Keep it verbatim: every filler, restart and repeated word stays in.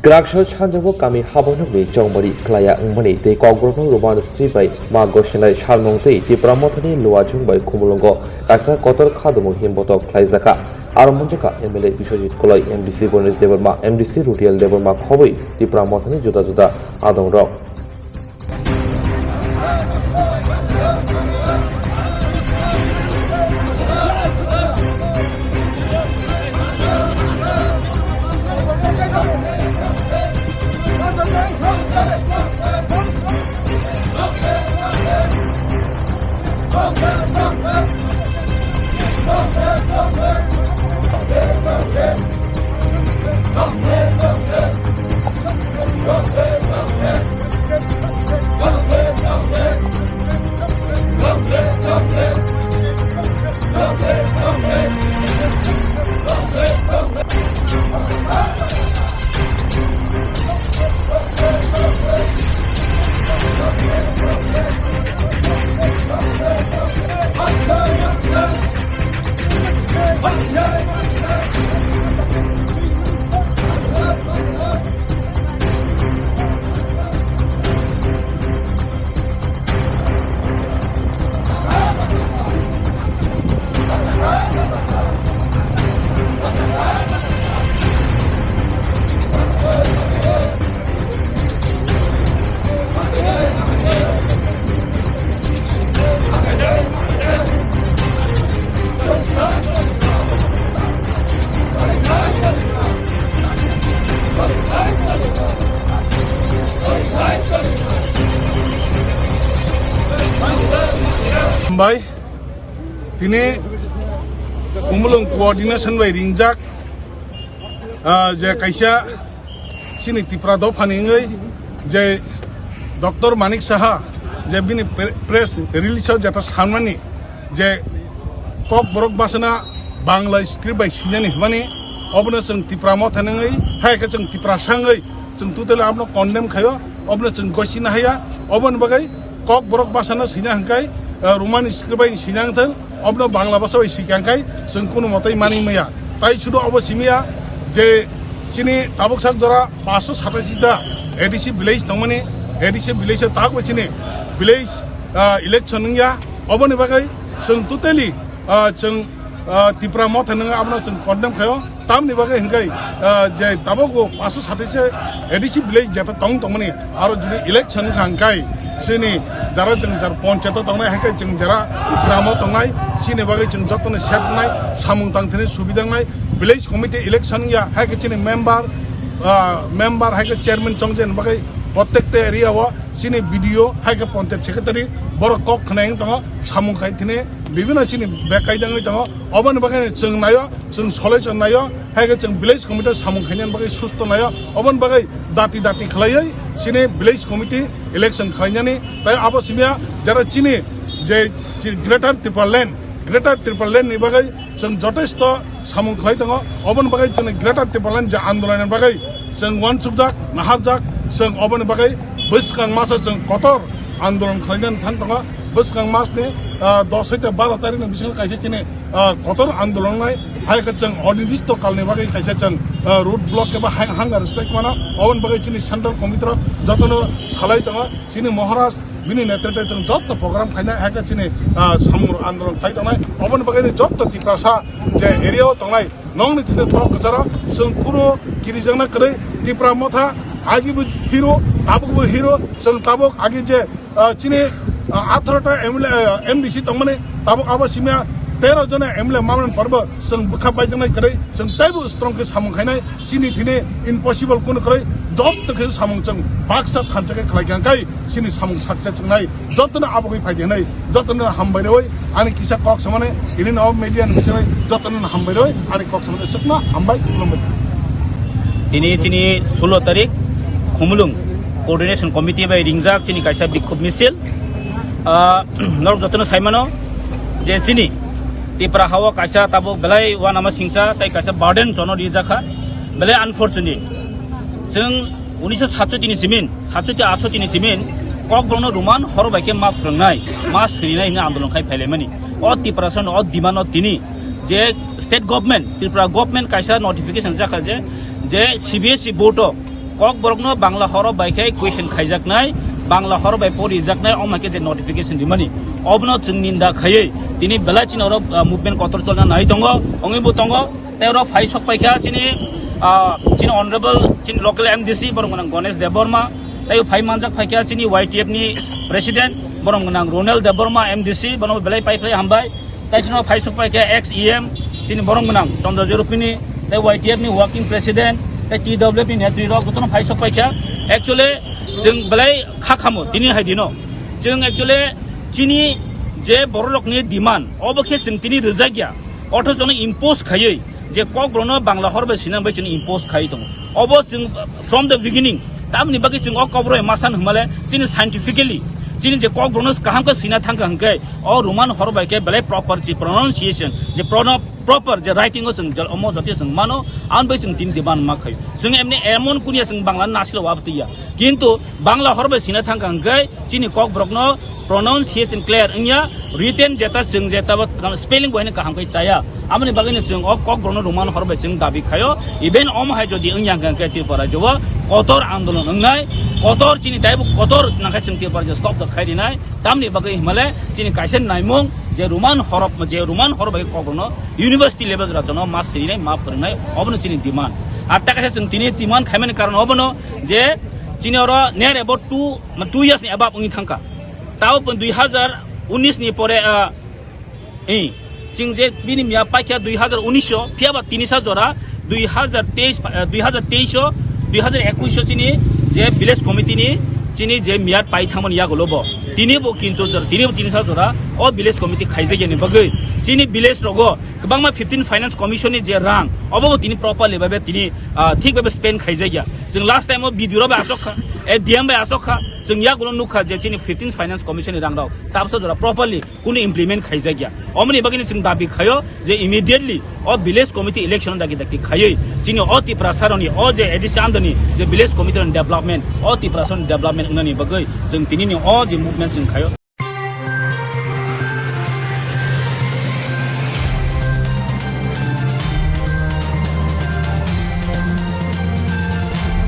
Kwrak soi sanjabo kami habanokni chongmari klaya wngmani tei kokborokno Roman script bai ma gosinai salmung tei Tipra Mothani Luachung bai Khumulwngo kaisa kotor khadumung himbotok khlaijakha. Aro munjakha M L A Biswajit Koloi, M D C Ganesh Debbarma, M D C Rutial Debbarma khobwi Tipra Mothani juda juda adongrok. Bai, tini Khumulwng coordination bai ringjak, ah, je kaisa chini Tipra dophani wngwi je Doctor Manik Saha je bini pre-, press release o jeta sanmani je Kokborok bwsano Bangla script bai swinani hwnmani, obono chwng Tipra Motha wngwi, hai khe chwng Tiprasa wngwi chwng totally abono condemn khaio, obono chwng gosi nahaya, oboni bagwi Kokborok bwsano swina hwnkhe, eh, Roman script bai swina wngthwng, obono Bangla bwsa bai swikha hwnkhe chwng kunu motwi manwi maya. Tai sudu obo simiya je chini tabuk sak jora paanso satashi ta A D C village tongmani, A D C village o tabuk chini village, ah, election wngya, oboni bagwi chwng totally, ah, chwng, ah, Tipra Motha wngwi abono chwng condemn khaio. Tamni bagwi hwnkhe, ah, je tabuk bo paanso satashi A D C village jeta tong tongmani, aro jodi election wngkha hwnkhe chini jara chwng jar ponchayat o tongnai, hai khe chwng jara gramo tongnai, chini bagwi chwng jotono safe wngnai, samung tang thani subida wngnai, village committee election wngya, hai khe chini member, ah, member hai khe chairman chongjani bagwi prottekta area o chini B D O hai khe ponchayat secretary borok kok khwnai wng tongo, samung khai thini bibino chini bek kaijak wngwi tongo, oboni bagwi chwng naio. Chwng solai chwng naio, hai khe chwng village committee samung khainani bagwi susto naio, oboni bagwi dati dati khlaiwi chini village committee election khlainani, tai abo simiya jara chini je chi-, Greater Tipraland, Greater Tipraland ni bagwi chwng jotesto samung khlai tongo, oboni bagwi chini Greater Tipraland je andolon ni bagwi chwng uansukjak, naharjak, chwng oboni bagwi bwskang masa chwng kotor andolon khlainani thang tongo. Bwskang mas ni, ah, dos hoite baro tarikh ni bisingo kaisa chini, ah, kotor andolon nai, hai khe chwng onirdisto kalni bagwi kaisa chwng, ah, road block eba hai-, hunger strike mano, oboni bagwi chini central committee rok jotono salai tongo, chini Maharaj bini netrite chwng joto program khainai, hai khe chini, ah, samung andolon khai tongnai, oboni bagwi joto Tiprasa je area o tongnai, nokni thani tok kwcharo chwng kunu kirijakna kwrwi, Tipra Motha agi bo hero, tabuk bo hero, chwng tabuk agi je ah, chini, ah, atharo ta M L A, ah, M D C tongmani, tabuk abo simiya tero jona M L A mamani porbo chwng bwkha baijaknai kwrwi, chwng teibo strong khe samung khainai, chini thini impossible kunu kwrwi, joto khe samung chwng baksa thansa khe khlai kha kai, chini samung success wngnai, jotono abogwi phai di hwnwi, jotono hambai rwi, ani kisa kok samani, ini no media ni bisingwi, jotono hambai rwi, ani kok samani swkno hambai, khulumbai. Tini chini sulo tarik, Khumulwng Coordination Committee bai ringjak chini kaisa bikhub misil. Ah, norok jotono saimano je chini Tipra hao kaisa tabuk belai uanama singsa tei kaisa burden jono rijakha, belai unfortunate. Chwng unisho satshoti ni simin, satshoti atshoti ni simin Kokborokno Roman horo bai khe ma phwrwngnai, ma srinai hwnwi andolon khai phailaimani. O Tiprasano o demand no tini je state government, Tripura government kaisa notification jakha je, je C B S E board o Kokborokno Bangla horo bai khe question khaijaknai, Bangla horo bai porijaknai, omo hai khe je notification rimani, obono chwng ninda khaiwi tini belai chini oro, ah, movement kotor cholna nai tongo, wngwi bo tongo. Tei oro phai sok paikha chini, ah, chini honorable, chini local M D C, borok gwnang Ganesh Debbarma, tei phai manjak paikha chini Y T F ni president, borok gwnang Ronel Debbarma M D C, bono belai pai phai hambai. Tei chini phai sok paikha ex E M, chini borok gwnang Chandra Jorupini, tei Y T F ni working president, tei T W F ni netri rok jotono phai sok paikha. Actually, chwng belai kha khamo tini hai dino. Chwng actually chini je borok rokni demand, obo khe chwng tini rwjakya, othocho no impose khaiwi je Kokborokno Bangla hor bai sina bai chini impose khaiwi tongo. Obo chwng from the beginning, tamni bagwi chwng o Kokborok bai ma san hwnmale chini scientifically chini je Kokborokno kaham khe sina thangkha hwnkhe o Roman hor bai khe belai proper chi pronunciation, je prono-, proper je writing o chwng jal-, omo jatiyo chwng mano, ang bai chwng tini demand ma khaio. Chwng emni emon kunia chwng Bangla nasilo wabtwi ya. Kintu Bangla hor bai sina thangkha hwnkhe chini Kokborokno pronunciation clear wngya, written jeta chwng jeta bo spelling bo haino kaham khe chaya. Aboni bagwino chwng o Kokborokno Roman hor bai chwng dabi khaio. Even omo hai jodi wngya hwnkhe Tripura rajyo o kotor andolon wngnai, kotor chini taibo kotor nangkhe chwng Tripura rajyo stop da khai rinai. Tamni bagwi himale chini kaisa naimung je Roman hor, je Roman hor bai Kokborokno university level jora jono ma sirinai, ma phwrwngnai, obono chini demand. Ar ta kaisa chwng tini demand khaimani karon obono je chini oro near about two, two years ni above wngwi thangkha. Tao pun dui hazar unis ni pore, ah, eh, chwng je bini miya paikha dui hazar unis o, phiya ba tini sa jora dui hazar teis, ah, dui hazar teis o, dui hazar ekush o chini je village committee ni chini je miyat pai thangmani yagulo bo. Tini bo kintu jora, tini bo tini sa jora o village committee khaijakya ni bagwi chini village rogo kwbangma fifteen finance commission ni je rang, obo bo tini properly babe tini, ah, thik babe spend khaijakya. Chwng last time o B D O rok bai asok kha, A D M bai asok kha, chwng yagulo nukha je chini fifteen finance commission ni rang rok tabsa jora properly kunu implement khaijakya. Omoni bagwino chwng dabi khaio je immediately o village committee election dagi dagi khaiwi chini o Tiprasa rokni o je A D C andoni je village committee rokni development, o Tiprasa rokni development wngnani bagwi chwng tinini o je movement chwng khaio.